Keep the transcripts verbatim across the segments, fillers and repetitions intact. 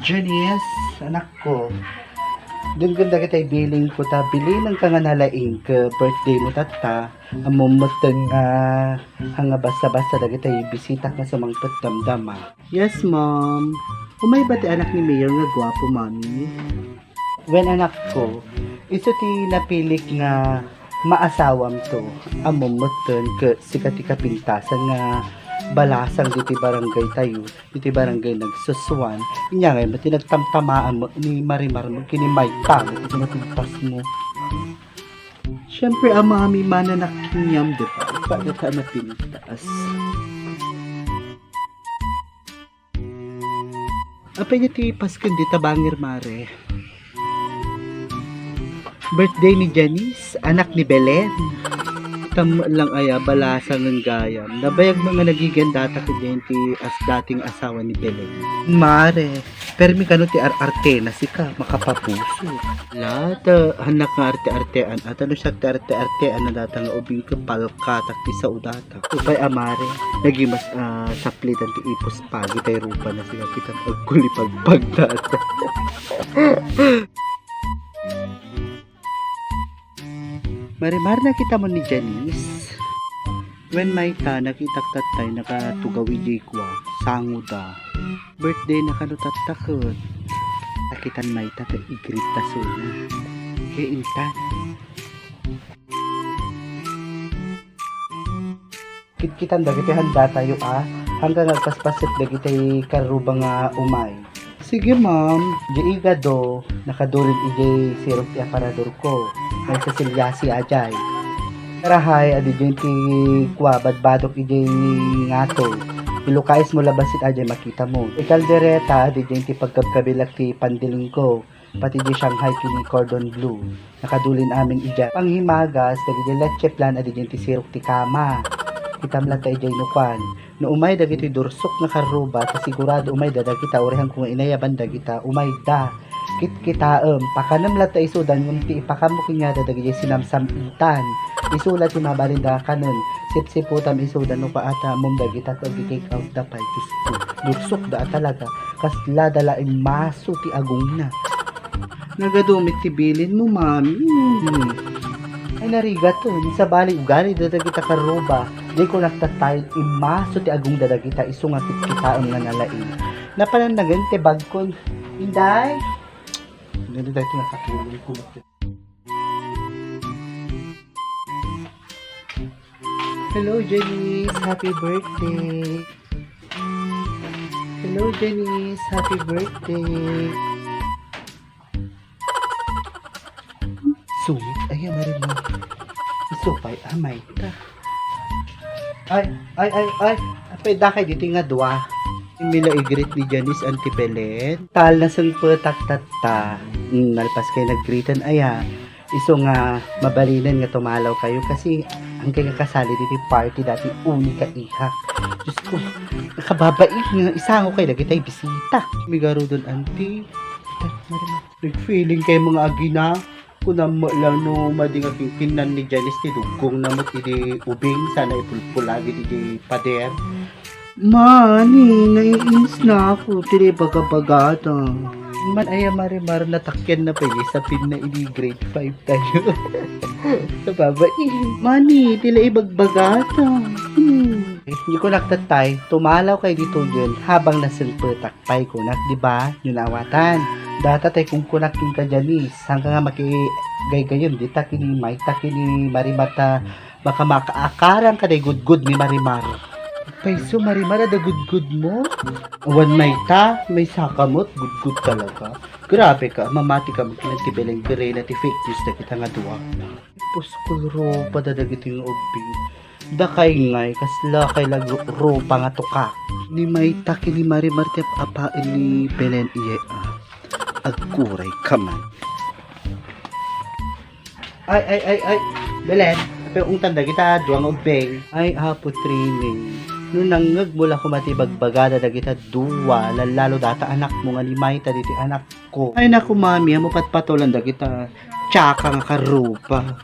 Janice, anakko, denggen dagiti bilin ko ta bilinenka nga nalaing ket birthday mo tatta. Ammom metten nga haan nga basta-basta dagiti bisitak nga sumangpet damdama. Yes, ma'am. Umay ba ti anak ni Mayor nga guapo, mami? Wen, anakko, isu ti napilik nga maasawamto. Ammom metten ket sika ti kapintasan nga balasang diti barangay tayo, diti barangay Nagsusuan. Inya ngay met ti nagtamtamaam ni Marimar mo ken ni Mayta, iti napintas mo. Siyempre, a mami, mananakkinyam, di ba? Pada ta napintas. Apay nga ti Pasken dita bangir, mare? Birthday ni Janice, anak ni Belen. Tam lang aya, balasang gayam. Nabayag mo nga nagigandata ko diyan ti as dating asawa ni Belen. Mare, permi kano ti ar-artena sika, makapapuso. La, ta, hanak nga arte-artean. At ano siya ti arte-artean na data nga ubing ka palkatak ti saudat. Upay a mare, nagimas a saplitan ti ipus pagi tay rupa na sila kita agkulipagpagdata. Marimar, nakita mo ni Janice? Wen, mayta, nakitak tattay nakatugaw idiay kua, sangoda. Birthday na kano tatta ket. Nakitan mayta ta igrit ta suna. Kaya intan. Kitkitan dagiti handatayo a, hanggang agpaspasek dagiti karruba nga umay. Sige, ma'am. Di igado, nakadulid idiay sirok ti aparador ko. May sasiliasi ajay. Karahay, adi diay ti kua, badbadok idiay ngato. Ilukais mo labasit ajay makita mo. Ikaldereta, adi diay ti pagkabkabilak ti pandiling ko. Pati di Shanghai ken ni cordon bleu. Nakadulin amin idiay. Panghimagas, dagiti leche flan, adi diay ti sirok ti kama. Kitam latta idiay nukuan. No umay dagiti dursok nga karruba, ta sigurado umayda dagita, urihan ko nga inayaban dagita, umayda. Kitkitaem, pakanem latta isudan, ngem ti ipakam mo kaniada dagiti sinamsam-itan. Isu la ti mabalinda a kanen, sipsiputam isudan, no kaata, mom dagita, to agi-take out da pay, Diyos ko. Dursokda a talaga, kasla da la immaso ti agongna. Nagadu met ti bilin mo, mami. Ay, narigat, eh. Sabali, ugali da dagita karruba. Di ko nagtatay, immaso ti agongda dagita, isu nga kitkitaem nga nalaing. Napanan na gayam ti bagkon. Inday? Ganda tayo nakatulog ko. Hello, Janice. Happy birthday. Hello, Janice. Happy birthday. Sungit, ay, Marimar. Isupay, amay ta. Ay, ay, ay, ay. Apay, dakay ditoy nga dua. Mila igrit ni Janice, Auntie Belen. Tal, nasengpetak tatta. Mm, nalpas kay nagritan, aya. Isu nga mabalinen nga tumalaw kayo kasi ang kay kasali diti party dati uni ka ihak. Diyos ko, nakababai nga isango kay dagitay bisita. Migarudon, Auntie. Nag-feeling kay mga agina. Kunam mo lang no madi nga kinkinnan ni Janice ti duggong na met idi ubing sana ipulpulagid idi pader. Mani, naiinis na ako, ti di bagabagata. Man, aya, Marimar, natakyan na pay sapin na idi grade five tayo. Sa baba, eh. Mani, ti la ibagbagata. Hmm. Eh, di ko naktatay, tumalaw kay dito yun habang nasengpetak pay kunak, di ba? Yun awatan. Data tay kung kunak yung ka Janice, saan ka nga makigaygayon, di ta kini, may ta kini, Marimar ta, Baka makaakaran ka day gudgod ni Marimar. Payso, Marimar, ada gudgod mo? Awan mayta, may saka met, gudgod talaga. Grabe ka, mamati ka, magkinag ti Belen Guerrera, ti fake news na kita nga dua. Puskol rupa da dagiti nga ubbing. Dakay ngay, kasla kay lag rupa nga tuka. Ni mayta ken ni Marimar ti apaen ni Belen iya, ah. Agkuray ka man. Ay, ay, ay, ay. Belen, apay ungtan dagita dua nga ubbing? Ay, Apo Trini, no nangngeg mo la koma ti bagbagada dagita dua, lallalo data anakmo nga ni mayta diti anakko. Ay, naku, mami, amo patpatolan dagita tsaka nga karrupa.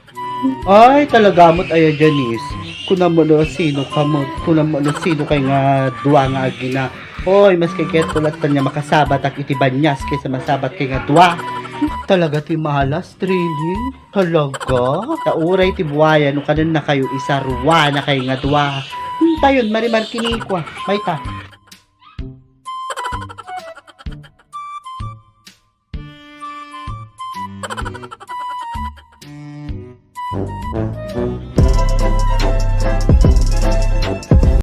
Ay, talaga met aya, Janice. Kunam mo no sino ka met, kunam mo no sino kay nga dua nga agina. Hoy, maski ket kulat kanya makasabatak iti banias kaysa masabat kay nga dua. Talaga ti malas, Trini. Talaga? Ta uray ti buaya no kanennakayo isarua na kay nga dua. Tayon, Marimar, kinikua. Mayta?